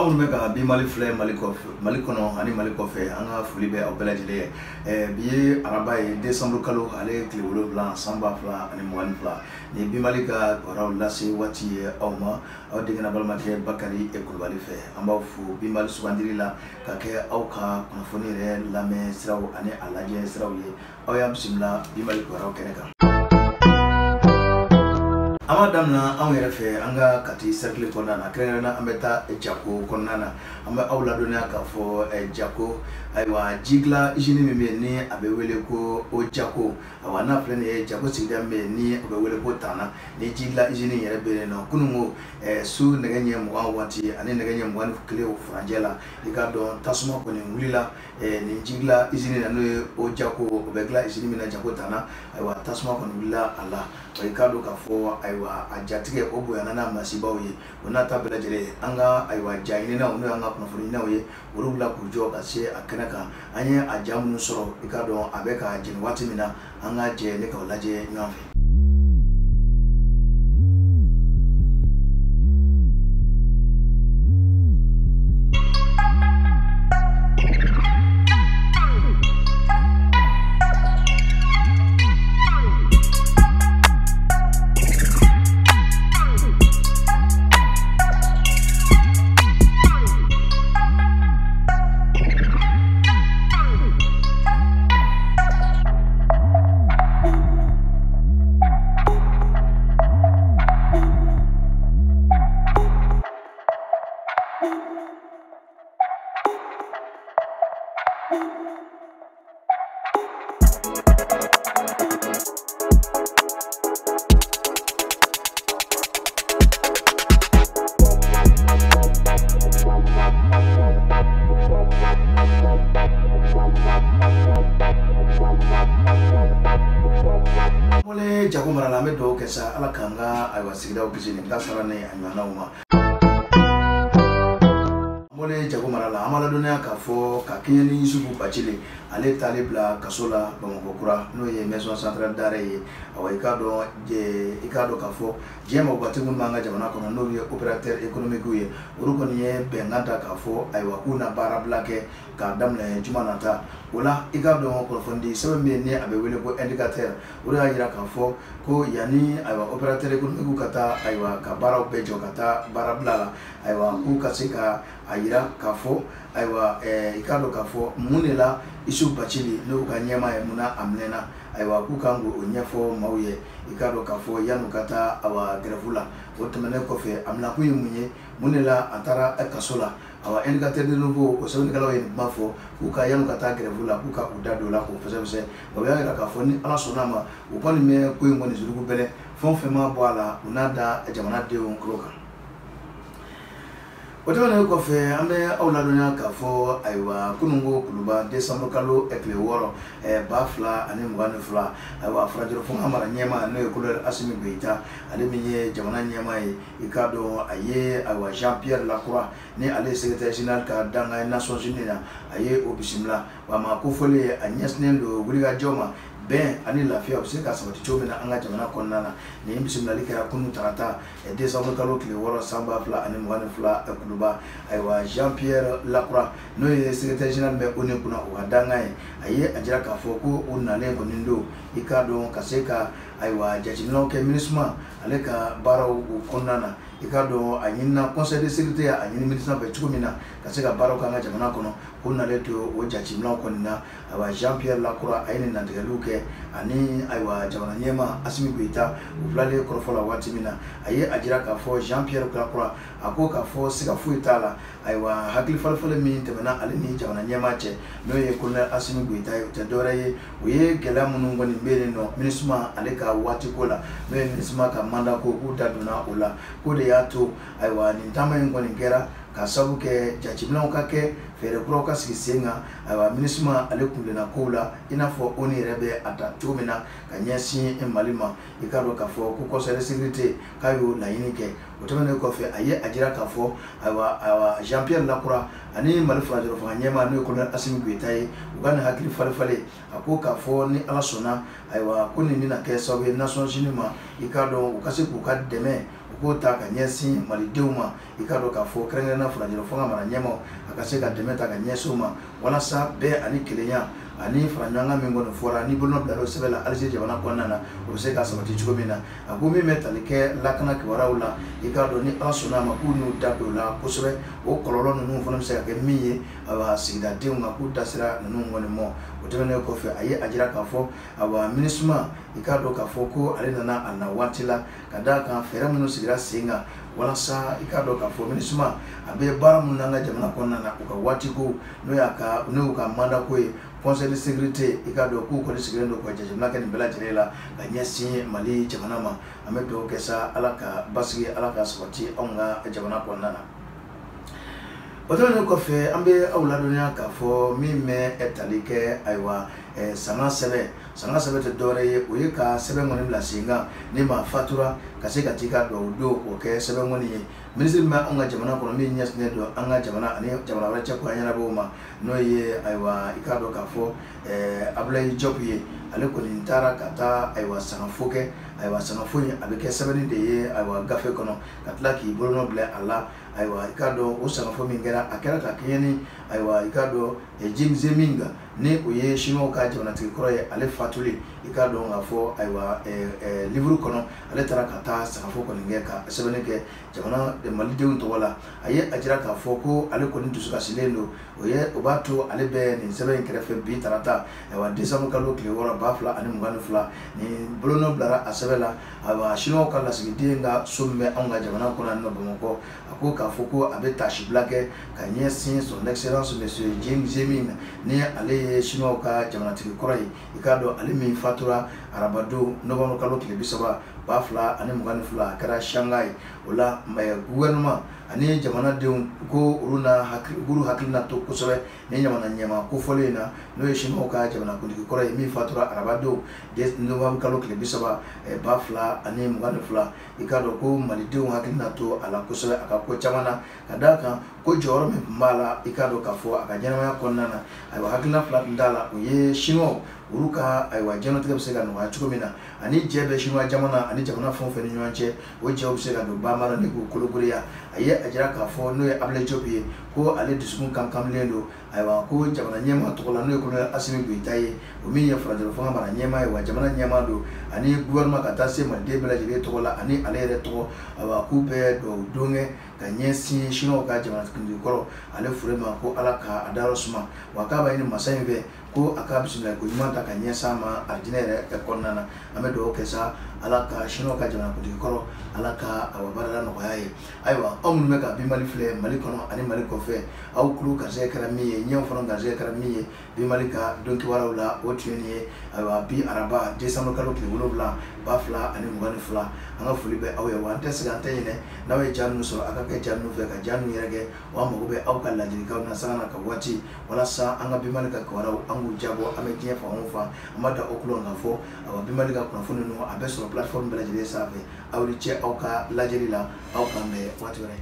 Aw minnu bɛ ka bi Mali filɛ Mali kɔfɛ, Mali kɔnɔ ani Mali kɔfɛ, an ka foli bɛ aw bɛɛ lajɛlen ye. Bi ye araba ye, décembre kalo ale tile 7 san 2022. Nin bi Mali ka kibaruyaw lase waati ye aw ma, aw denkɛ n'a balimakɛ Bakari Kulubali fɛ. An b'aw fo bi Mali sugandili la ka kɛ aw ka kunnafoni yɛrɛ lamɛn siraw ani a lajɛ siraw ye. Aw y'a bisimila bi Mali kibaruyaw kɛnɛ kan. An b'a daminɛ anw yɛrɛ fɛ an ka Kati cercle kɔnɔna na, kɛrɛnkɛrɛnnenya an bɛ taa Jako kɔnɔna na. An bɛ aw ladɔnniya k'a fɔ Jako, ayiwa ji dilan usine min bɛ yen ni a bɛ wele ko Jako, ayiwa n'a filɛ nin ye Jako sigida min bɛ yen ni o bɛ wele ko Tana, ni ji dilan usine yɛrɛ bɛ yen nɔ. Kunun ko su nɛgɛ ɲɛ 20 waati ani nɛgɛ ɲɛ 21 furancɛ la, i k'a dɔn tasuma kɔni wulila nin ji dilan usine na, n'o ye o Jako, o bɛ dilan usine min na Jako Tana. Ayiwa tasuma kɔni wulila a la. I k'a dɔn k'a fɔ ayiwa a jatigɛ o bonyana n'a masibaw ye. O n'a ta bɛɛ lajɛlen, an ka ayiwa ja ɲininaw, n'o y'an ka kunnafoni ɲininaw ye, olu bila k'u jɔ ka se a kɛnɛ kan. An ye a ja minnu sɔrɔ, i k'a dɔn a bɛ ka jeni waati min na, an ka jɛ ne k'o lajɛ ɲɔgɔn fɛ. Jako mara la, an bɛ dugawu kɛ sa Ala k'an ka ayiwa sigidaw kisi nin kasara ni a ɲɔgɔnnaw ma. An bɔlen Jako mara la, an b'a ladɔnniya k'a fɔ ka kɛɲɛ ni Yusufu Bacili ale taalen bila kaso la Bamakɔ kura, n'o ye maison centrale d'arrêt ye. Awa i k'a dɔn k'a fɔ diɲɛ mɔgɔbatigi minnu b'an ka jamana kɔnɔ, n'olu ye opérateur économique ye, olu kɔni ye bɛnkan ta k'a fɔ ayiwa k'u na baarabila kɛ k'a daminɛ juma nata. O la i k'a dɔn kunnafonidi sɛbɛn min bɛ yen ni a bɛ wele ko indicateur, o de y'a jira k'a fɔ ko yanni ayiwa opérateur économique ka taa ayiwa ka baaraw bɛɛ jɔ ka taa baarabila la, ayiwa k'u ka se ka a jira k'a fɔ ayiwa i k'a dɔn k'a fɔ mun de la Isufu Bacili n'o ka ɲɛmaa ye, munna a minɛna, ayiwa k'u kan k'o ɲɛfɔ maaw ye. I k'a dɔn k'a fɔ yan'u ka taa awa grève la. O tɛmɛnen kɔfɛ, a minɛkun ye mun ye, mun de la a taara kaso la. Awa indicateur de nouveau o sɛbɛnnikɛlaw ye nin kuma fɔ k'u ka yan'u ka taa grève la, k'u ka u da don o la k'o fɛsɛfɛsɛ. O y'a jira k'a fɔ ni Ala sɔnna a ma, u kɔni bɛ ko in kɔni suruku bɛlɛ, fɛn o fɛn ma bɔ a la, u n'a da jamanadenw tulo kan. O tɛmɛnen kɔfɛ, an bɛ aw ladɔnniya k'a fɔ ayiwa kunun ko Kuluba décembre kalo tile 6 2022, ayiwa furancɛrɔ fanga mara ɲɛmaa n'o ye colonel Asimi Goyita, ale min ye jamana ɲɛmaa ye, i k'a dɔn a ye ayiwa Jean Pierre Lacroix ni ale ye secrétaire général ka dankan ye Nations Unies na, a ye o bisimila. Wa maa kofɔlen a ɲɛsinnen don wulikajɔ ma bɛn ani lafiya bɛ se ka sabati cogo min na an ka jamana kɔnɔna na. Nin bisimilali kɛra kunun tarata décembre kalo tile 6 san 2022 Kuluba. Ayiwa Jean Pierre Lacroix n'o ye secrétaire général bɛ ONU kunna, o ka dankan ye, a ye a jira k'a fɔ ko o nalen kɔni don, i k'a dɔn ka se ka ayiwa jateminɛw kɛ MINUSMA ale ka baaraw kɔnɔna na. I k'a dɔn a ɲinina conseil de sécurité a ɲini MINUSMA fɛ cogo min na ka se ka baaraw kɛ an ka jamana kɔnɔ, ko nalen to o jateminɛw kɔni na. Ayiwa Jean Pierre Lacroix a ye nin latigɛliw kɛ ani ayiwa jamana ɲɛmaa Asimi Goyita u bilalen kɔrɔfɔ la waati min na, a ye a jira k'a fɔ Jean Pierre Lacroix a ko k'a fɔ siga foyi t'a la, ayiwa hakili falen-falen min tɛmɛna ale ni jamana ɲɛmaa cɛ, n'o ye colonel Asimi Goyita ye, o tɛ dɔwɛrɛ ye, o ye gɛlɛya minnu kɔni bɛ yen nɔ MINUSMA ale ka waati ko la, n'o ye MINUSMA ka mandat ko, k'u da donna o la, k'o de y'a to ayiwa nin taama in kɔni kɛra ka sababu kɛ jateminɛw ka kɛ, fɛɛrɛ kuraw ka sigi sen kan. Ayiwa MINUSMA ale kunlenna kow la i n'a fɔ ONU yɛrɛ bɛ a ta cogo min na ka ɲɛsin Mali ma. I k'a dɔn k'a fɔ ko conseil de sécurité k'a y'o laɲini kɛ. O tɛmɛnen kɔfɛ, a ye a jira k'a fɔ ayiwa Jean Pierre Lacroix ani Mali furancɛrɔ fanga ɲɛmaa n'o ye colonel Asimi Goyita ye, u ka nin hakili falen-falen, a ko k'a fɔ ni Ala sɔnna ayiwa ko nin bɛna kɛ sababu ye Nations Unies ma, i k'a dɔn u ka se k'u ka dɛmɛ, u k'o ta ka ɲɛsin malidenw ma. I k'a dɔn k'a fɔ kɛrɛnkɛrɛnnenya furajɛrɛ fanga mara ɲɛmaaw a ka se ka dɛmɛ ta ka ɲɛsin u ma walasa bɛɛ ani kelenya ani fara ɲɔgɔn kan min kɔni fɔra ni bolonɔ bila o sɛbɛn la Algérie jamana kɔnɔna na, o bɛ se ka sabati cogo min na. A ko min bɛ tali kɛ lakana kibaruyaw la, i k'a dɔn ni Ala sɔnna a ma k'u n'u da don o la kosɛbɛ. O kɔlɔlɔ ninnu fana bɛ se ka kɛ min ye ayiwa sigidadenw kan, k'u da sera ninnu kɔni ma. O tɛmɛnen kɔfɛ, a ye a jira k'a fɔ ayiwa MINUSMA, i k'a dɔn k'a fɔ ko ale nana a na waati la ka d'a kan fɛɛrɛ minnu sigira sen kan walasa i k'a dɔn k'a fɔ MINUSMA a bɛ baara minnu n'an ka jamana kɔnɔna na, u ka waati ko n'o y'a ka n'o y'u ka mandat ko ye, conseil de sécurité, i k'a dɔn k'u kɔni sigilen don ka jateminɛ kɛ nin bɛɛ lajɛlen la ka ɲɛsin Mali jamana ma. An bɛ dugawu kɛ sa Ala ka basigi, Ala ka sabati anw ka jamana kɔnɔna na. O tɛmɛnen kɔfɛ, an bɛ aw ladɔnniya k'a fɔ min bɛ tali kɛ ayiwa sanga sɛbɛn. Sanga sɛbɛn tɛ dɔwɛrɛ ye, o ye ka sɛbɛn kɔni bila sen kan ni maa fatura ka se ka t'i ka dugawu don o kɛ sɛbɛn kɔni ye. Minisiri min bɛ anw ka jamana kɔnɔ min ɲɛsinnen don an ka jamana ani jamana wɛrɛ cɛ ko ɲɛnabɔw ma, n'o ye ayiwa i k'a dɔn k'a fɔ Abdoulaye Diop ye, ale kɔni taara ka taa ayiwa sangafo kɛ. Ayiwa sangafo in a bɛ kɛ sɛbɛnni de ye ayiwa gafe kɔnɔ ka tila k'i bolonɔ bila a la. Ayiwa i k'a dɔn o sangafo min kɛra, a kɛra ka kɛɲɛ ni ayiwa i k'a dɔn Jiang Zemin ni o ye Chinois ka jamanatigi kɔrɔ ye, ale fatuli. I k'a dɔn k'a fɔ ayiwa livre kɔnɔ ale taara ka taa sangafo kɔni kɛ ka sɛbɛnni kɛ jamana malidenw tɔgɔ la. A ye a jira k'a fɔ ko ale kɔni dusukasilen don, o ye o b'a to ale bɛ nin sɛbɛn in kɛrɛfɛ bi tarata ayiwa décembre kalo tile 6 2022 nin bolonɔ bilara a sɛbɛn la. Ayiwa Chinois ka lasigiden ka so min bɛ anw ka jamana kɔnɔ yan nɔ Bamakɔ, a ko k'a fɔ ko a bɛ taasibila kɛ ka ɲɛsin son excellence monsieur Jiang Zemin ni ale ye Chinois ka jamanatigi kɔrɔ ye. I k'a dɔn ale min fatura arabadon novembre kalo tile 30 2022, a kɛra Shanghai. O la gouvernement ani jamanadenw ko olu na hakili olu hakilina to kosɛbɛ ni jamana ɲɛmaa kofɔlen in na, n'o ye Chinois ka jamanakuntigi kɔrɔ ye min fatura arabadon novembre kalo tile 30 2022. I k'a dɔn ko malidenw hakilina to a la kosɛbɛ a ka ko caman na, ka d'a kan ko jɔyɔrɔ min tun b'a la, i k'a dɔn k'a fɔ a ka ɲɛnamaya kɔnɔna na, ayiwa hakilina fila tun t'a la. O ye Chinois olu ka ayiwa diɲɛlatigɛ bɛ se ka nɔgɔya cogo min na, ani jɛ bɛ Chinois jamana ani jamana fɛn o fɛn ni ɲɔgɔn cɛ, o jɛw bɛ se ka don banba la ni k'u kolokoloya. A ye a jira k'a fɔ n'o ye Abdoulaye Diop ye ko ale dusukun kankanlen don ayiwa ko jamana ɲɛmaa tɔgɔ la, n'o ye colonel Assimi Goïta ye, o min ye furancɛ fanga mara ɲɛmaa ye, wa jamana ɲɛmaa don, ani gouvernement ka taa se maliden bɛɛ lajɛlen tɔgɔ la ani ale yɛrɛ tɔgɔ, ayiwa k'u bɛɛ dugawu don kɛ ka ɲɛsin Chinois ka jamanakuntigi kɔrɔ ale fure ma, ko Ala ka a dayɔrɔ suma, wa k'a b'a ɲini masa in fɛ ko a ka bisimila ko ɲuman ta ka ɲɛsin a ma arijinɛ yɛrɛ kɔnɔna na. An bɛ dugawu kɛ sa Ala ka Chinois ka jamanakuntigi kɔrɔ, Ala ka awa baarada nɔgɔya ye. Ayiwa aw minnu bɛ ka bi Mali filɛ Mali kɔnɔ ani Mali kɔfɛ, aw tulo garisɛgɛ kɛra min ye, ɲɛw fana garisɛgɛ kɛra min ye bi Mali ka don kibaruyaw la, o tun ye nin ye. Ayiwa bi araba décembre kalo tile 7 2022, an ka foli bɛ aw ye. Wa an tɛ sɛgɛn, an tɛ ɲinɛ, n'aw ye ja ninnu sɔrɔ a ka kɛ ja ninnu fɛ ka ja ninnu yɛrɛ kɛ, wa an mago bɛ aw ka ladilikanw na sanga na ka waati walasa an ka bi Mali ka kibaruyaw an k'u jabɔ. An bɛ diɲɛ fan o fan, an b'a da o kulo kan k'a fɔ ayiwa bi Mali ka kunnafoni ninnu a bɛ sɔrɔ plateforme bɛɛ lajɛlen sanfɛ. Aw ni ce aw ka lajɛli la, aw k'an bɛn waati wɛrɛ.